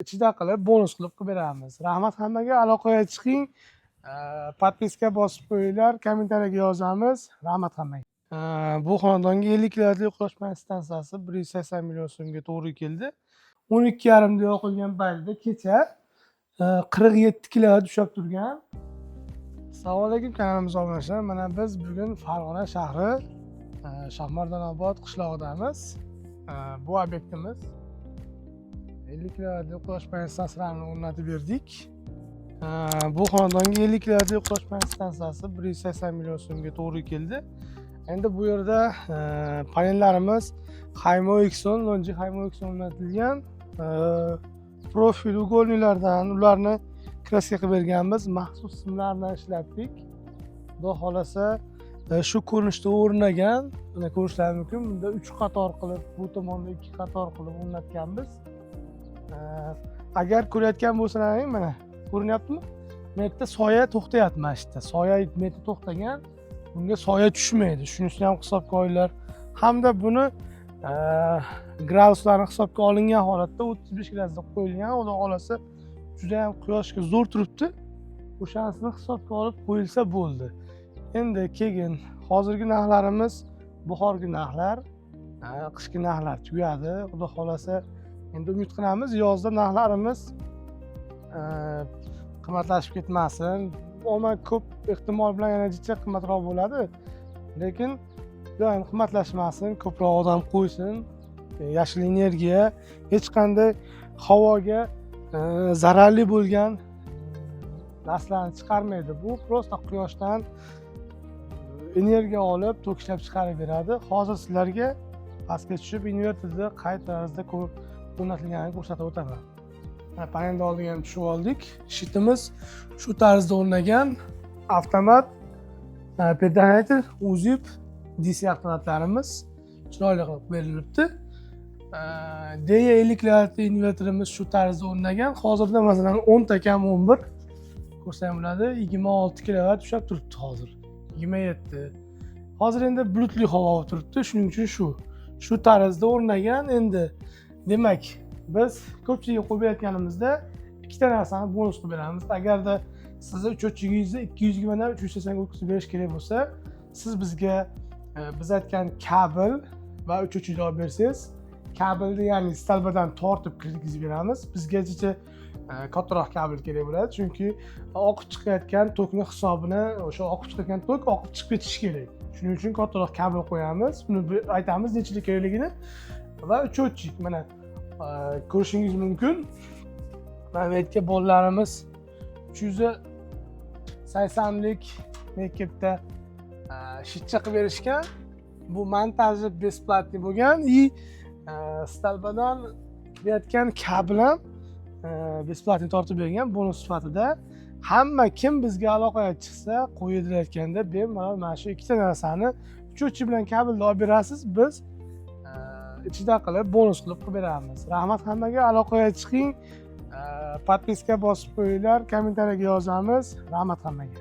Ichida qilib, bonus qilib qilib beramiz. Rahmat hammaga, aloqaga chiqing. Подписка bosib qo'yinglar, kommentariyaga yozamiz. Rahmat hammaga. Bu xonadonga 50 kilovatli quyosh panel stansiyasi 180 million so'mga to'g'ri keldi. 12:30da yoqilgan paytida kecha 47 kilovat ushlab turgan. Assalomu alaykum, kanalimiz obunachilari. Mana biz bugun Farg'ona shahri, Shohmardonobod qishlog'idamiz. Bu obyektimiz 50 kilovatli quyosh panel stansiyalarini o'rnatib berdik. Bu xonadonga 50 kilovatli quyosh panel stansiyasi 180 million so'mga to'g'ri keldi. Endi bu yerda panellarimiz Haimo Exxon, Longi Haimo Exxon o'rnatilgan. Profil угольный lardan ularni краска qilib berganmiz. Maxsus simlar bilan ishlatdik. Xudo xohlasa, shu ko'rinishda o'rnagan. Mana, ko'rishlari mumkin. Bunda 3 qator qilib, bu tomonda 2 qator qilib o'rnatganmiz. Agar ko'rayotgan bo'lsalaring, mana, ko'rinyaptimi? Bu yerda soya to'xtayapti, mana shu yerda. Soya bu yerda to'xtagan. Bunga soya tushmaydi. Shunisini ham hisobga olinglar. Hamda buni graduslarni hisobga olingan holatda 35 gradusda qo'yilgan. Xudo xohlasa, juda ham quyoshga zo'r turibdi. O'shanisini hisobga olib qo'yilsa bo'ldi. Endi keyin hozirgi narxlarimiz bahorgi narxlar, qishki narxlar tugadi. Xudo xohlasa, endi umid qilamiz, yozda narxlarimiz qimmatlashib ketmasin. Umuman ko'p ehtimol bilan yana jicha qimmatroq bo'ladi. Lekin doim qimmatlashmasin, ko'proq odam qo'ysin. Yashil energiya hech qanday havoga zararli bo'lgan narsalarni chiqarmaydi. Bu просто quyoshdan energiya olib, tok ishlab chiqarib beradi. Hozir sizlarga pastga tushib, inverterda qay tarzda o'rnatilganini ko'rsatib o'taman. Mana, panelni oldiga ham tushib oldik. Щит imiz shu tarzda o'rnagan. Avtomat предохранитель, UZIP DC avtomatlarimiz chiroyli qilib berilibdi. Deye 50 kilovatli inverterimiz shu tarzda o'rnagan. Hozirda, masalan, 10 ta kam 11 ko'rsam bo'ladi, 26 kilovat ushlab turibdi hozir. 27. Hozir endi bulutli havo bo'lib turibdi, shuning uchun shu tarzda o'rnagan. Endi demak, biz ko'pchilikka qo'yib berayotganimizda ikkita narsani bonus qilib beramiz. Agarda sizni счетчик ingizni 220 dan 380 ga o'tkazib berish kerak bo'lsa, siz bizga biz aytgan kabel va счетчик ni olib bersangiz, kabelni, ya'ni столба dan tortib kirgizib beramiz. Bizga jicha kattaroq kabel kerak bo'ladi, chunki oqib chiqayotgan tokni hisobini, o'sha oqib chiqayotgan tok oqib chiqib ketishi kerak. Shuning uchun kattaroq kabel qo'yamiz. Buni aytamiz nechilik kerakligini. Va счетчик, mana, ko'rishingiz mumkin. Mana bu yerga bolalarimiz 380lik maktabda щит cha qilib berishgan. Bu montaji бесплатный bo'lgan и столба dan kelayotgan kabel ham бесплатный tortib bergan bonus sifatida. Hamma kim bizga aloqaga chiqsa, qo'ydilayotganda bemalol mana shu ikkita narsani, счетчик bilan kabelni olib berasiz, biz ichida qilib, bonus qilib qilib beramiz. Rahmat hammaga, aloqaga chiqing. Подписка bosib qo'yinglar, kommentariyaga yozamiz. Rahmat hammaga.